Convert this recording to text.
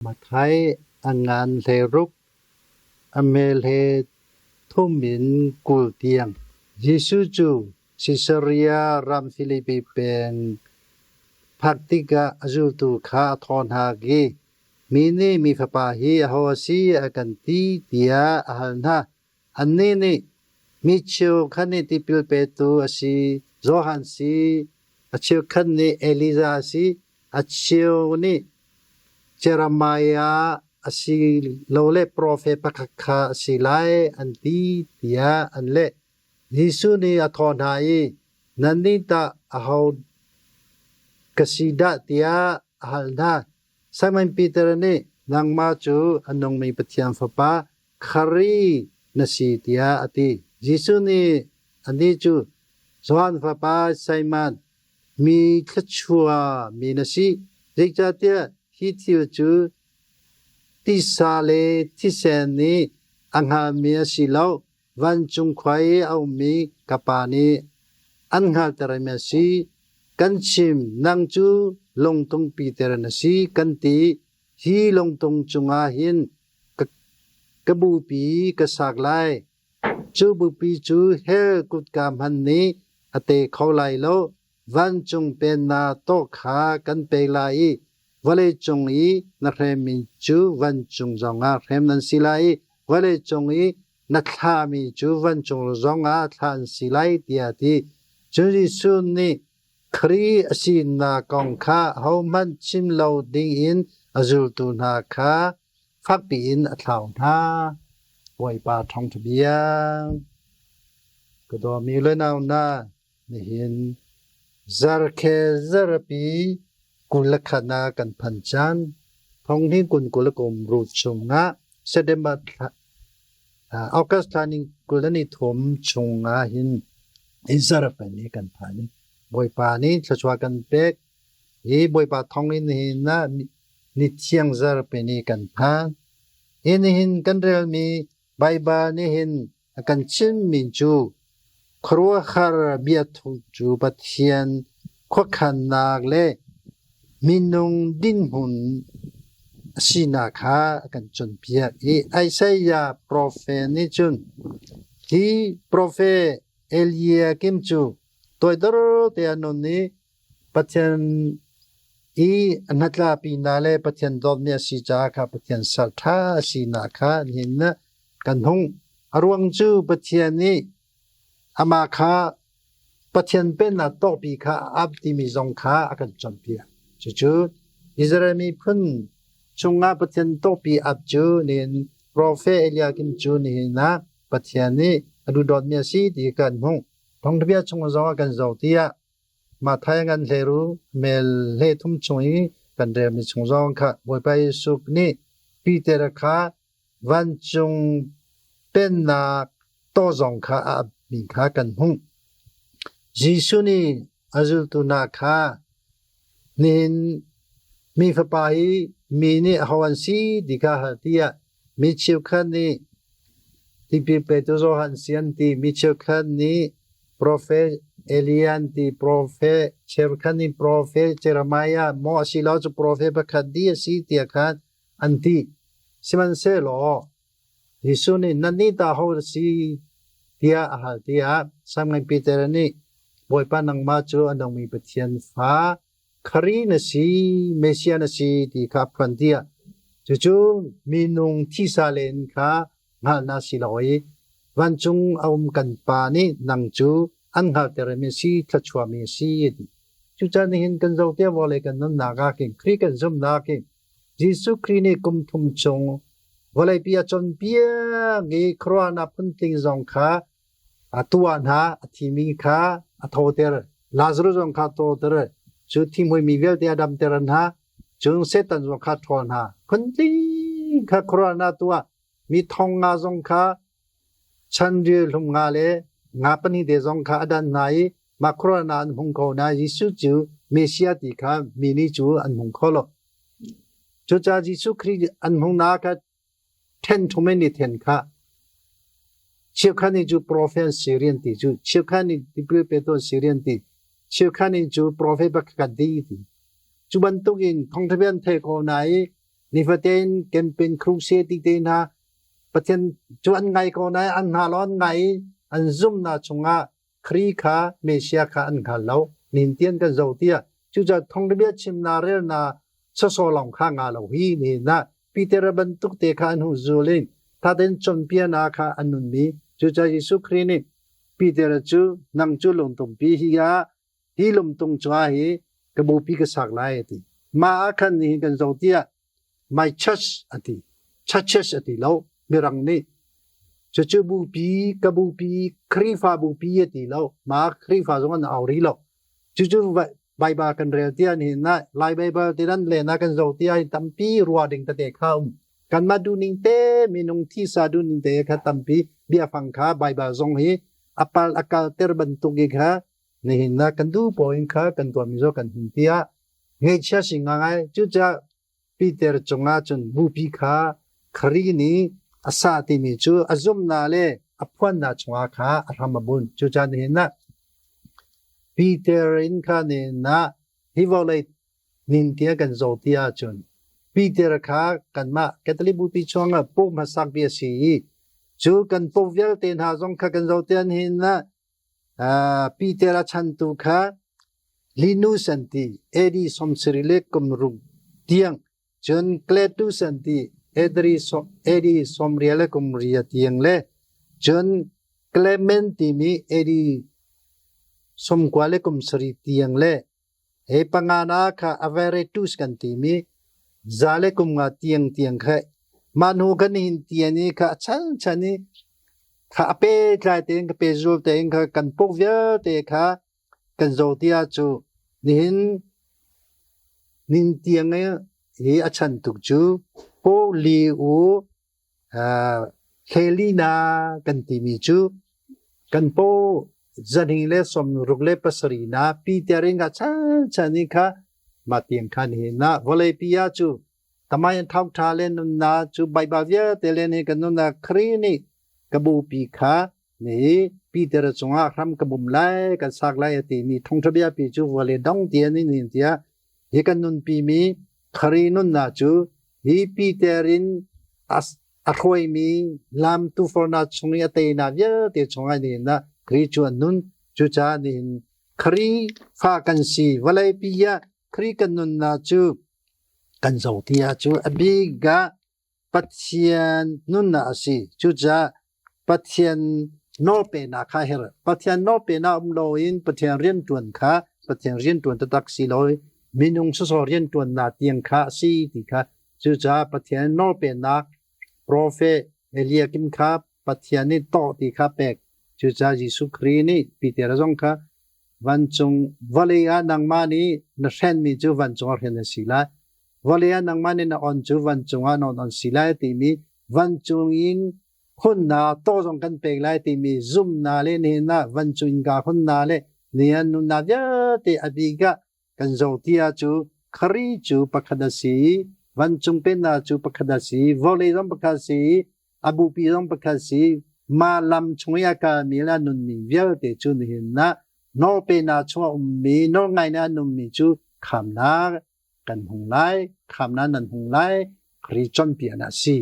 Matthai a ngan 16, a mel he thum in 20 tiang. Jesuh cu Sisaria ram Filipi peng phak tikah a zultu kha a thawh hna i, “Mi nih Mi Fapa hi aho a si a kan ti?” tiah a hal hna. Annih nih, “Mi cheukhat nih tipil petu a si, Johan si, a cheukhat nih Elijah a si, a cheu nih Jeremiah asilole profet pakhat kha a si lai,” an ti, tiah an leh. Jesuh nih a thawh hna i, “Nannih tah aho ka si dah?” tiah a hal hna. Simon Peter nih, “Nangmah cu a nungmi Pathian Fapa, Khrih na si,” tiah a ti. Jesuh nih anih cu, “Johan fapa Simon, mi thluachuah mi na si, zeicahtiah hi thil cu tisa le thisen nih a hngalmi a si lo, vancung khua i a ummi ka Pa nih an hngalhtermi a si. Kan chim, nang cu lungtung Peter na si, kan ti. Hi lungtung cungah hin ka bupi ka sak lai. Cu bupi cu hell kutka hmanh nih a te kho lai lo. Vancung pennak tawh kha kan pek lai i vawleicung i na hremmi cu vancung zongah hrem nan si lai i vawleicung i na thlahmi cu vancung zongah thlah an si lai, tiah a ti. Cun Jesuh nih Khrih a sinak kong kha ahohmanh chim lo dingin a zultu hna kha fakpi in a thlau hna. Bawipa Thawngṭha Bia. Ka dawmi le nau hna, nihin zarkhe zarpi 21 ah kan phan caan. Thonghni kun 20 kum ru chungah September thla August thla ning 23 chungah hin zarpi ni kan phan i Bawipa nih thluachuah kan pek. Hi Bawipa thong in nihin ah ni thiang zarpi ni kan phan. Hi nihin kan relmi Baibal nih hin a kan chimmi cu khuaruahhar biathuk cu Pathian khuakhannak le minung dinhmun a sinak kha a kan cawnpiak i Isaiah profet nih cun hi profet Eliakim cu toidor te a nun i Pathian i a hnatlapinak le Pathian dawtmi a si caah kha Pathian sal ṭha a sinak kha nihin kan hung. A ruang cu Pathian nih amah kha Pathian pennak tawkpi kha a ap timi zong kha a kan cawnpiak. Cucu Israel miphun chungah Pathian tawkpi ap cu nihin profet Eliakim cu nihin ah Pathian nih a duhdawtmi a si ti kan hmuh. Thawngṭhabia chung zong ah kan zoh tiah Matthai ngan hleru mel 33 chung i kan relmi chung zong kha Bawipa Jesuh nih Peter kha vancung pennak taw zong kha a apmi kha kan hmuh. Jesuh nih a zultu hna kha nihin mi fapa hi mi nih aho an si ti kha hal tiah mi cheukhat nih tipil petu Johan si an ti, mi cheukhat nih profet Elijah an ti, profet cheukhat nih profet Jeremiah maw asilo cu profet pakhat dih a si tiah khan an ti. Sihmanhsehlaw Jesuh nih nannih tah aho na si tiah a hal tiah Simon Peter nih Bawipa nangmah cu a nungmi Pathian fa Khrih na si, Messiah na si ti kha a phuan tiah cucu minung thisa len kha hngalhnak si lo i vancung a um kan Pa nih nang cu an hngalhtermi si thluachuahmi a si a ti. Cucaah nihin kan zoh tiah vawlei kan nunnak ah khin Khrih kan zumhnak hi Jesuh Khrih nih kum thum chung vawleipi a cawnpiak i khuaruahnak phuntling zong kha a tuah hna, a thimi kha a thoter, Lazarus zong kha a thoter, cu thihmuimi vialte a damter hna, cun Satan zong kha a ṭhawl hna. Phuntling kha khuaruahnak tuah, mi thong nga zong kha chanril hlum nga le nga pahnih te zong kha a dan hna i mah khuaruahnak an hmung kho na Jesuh cu Messiah ti kha mi nih cu an hmung kho lo. Cucaah Jesuh Khrih an hmungnak kha ṭhen thum in i then kha cheukhat nih cu profet Syrian ti cu cheukhat nih tipil petu Syrian ti cheukhat nih cu profet pakhat ti ti cu bantukin thawngṭha bia an thei ko na i Nifatin campaign crusade ti te hna Pathian cu an ngai ko nain an hna lo an ngai i an zumhnak chungah Khrih kha Messiah kha an hngal lo. Nihin tiang kan zoh tiah cucaah thawngthabia chimnak relnak sawsawh lawng kha nga lo hi nihin ah Peter bantuk te kha an hung zul i thaten cawnpiaknak kha an nunmi. Cucaah Jesuh Khrih nih Peter cu nang cu lungtumpi hi ah hi lungtung cungah hi ka bupi ka sak lai a ti. Mah ah khan nihin kan zoh tiah my church a ti. Churches a ti lo. Mirang nih cucu bupi ka bupi Khrihfa bupi a ti lo. Mah Khrihfa zong an au rih lo. Cucu Baibal kan rel tiah nihin ah Lai Baibal ti nan len ah kan zoh tiah tampi ruah ding tete kha um. Kanmah duhning te minung thisa duhning te kha tampi biafang kha Baibal zong hi apal akal ter bantuk i kha nihin ah kan duh paoh in kha kan tuahmi zong kan hun tiah ngaihchia si ngai. Cucaah Peter cungah cun bupi kha Khrih nih a sah timi cu a zumhnak le a phuannak chungah kha a hram a bunh. Cucaah nihin ah Peter in kha nihin ah hi vawlei ning tiah kan zoh ti ahcun Peter kha kanmah Catholic bupi chungah pope hmasak bik a si i cu kan pope vialte hna zong kha kan zoh tiah nihin ah Peter a chantu kha Linus an ti, AD 70 le kum ruk tiang, cun Cletus an ti, AD 80 le kum ria tiang le cun Clement timi AD 90 le kum sarih tiang le Hi pangana kha Averetus kan timi za le kum nga tiang tiang kha mah hnu kan hin tian i kha a chanchan i kha a pehtlai tein ka pehzul tein kha kan puk vialte kha kan zo tia cu nihin nin tiang hi a chan tuk cu po li u Hlelina kan timi cu kan paw zahnih le sawmruk le pasarih na Peter in ka chanchan i kha mah tiang khan hi na vawleipi ah cu tamai an thau ṭha le nunnak cu Baibal vialte le nih kan nunnak Khrih nih ka bupi kha ni Peter cungah hram ka bum lai kan sak lai a timi thawngṭha biapi cu vawlei dong tian in hin tiah Hi kan nunpimi Khrih nunnak cu hi Peter in a hruaimi lam tufornak chung i a teinak vialte chungah nihin ah Khrih cu a nun. Cucaah nihin Khrihfa kan si. Vawleipi ah Khrih kan nunnak cu kan zoh ti ahcun a bik ah Pathian nunnak a si. Cucaah Pathian nawlpeknak kha herh. Pathian nawlpeknak um loin Pathian rianṭuan kha Pathian rianṭuan taktak si lo minung sawsawh rianṭuannak tiang kha a si ti kha cucaah Pathian nawlpeknak profet Eliakim kha Pathian nih tawh ti kha pek. Cucaah Jesuh Khrih nih Peter zong kha vancung vawlei ah nangmah nih na hrenmi cu vancung ah hren a si lai. Vawlei ah nangmah nih na on cu vancung ah na on si lai timi vancung in hunnak tawh zong kan pek lai timi zumhnak le nihin ah vancung in ka hunnak le nihin nunnak vialte a bik ah kan zoh ti ah cu Khrih cu pakhat a si i vancung pennak cu pakhat a si vawlei zong pakhat a si i a bupi zong pakhat a si mah lam chung i a kalmi le a nunmi vialte cu nihin ah nawlpenak chung a ummi nawlngainak a nunmi cu khamnak kan hung lai, khamnak nan hung lai, Khrih cawnpiaknak a si.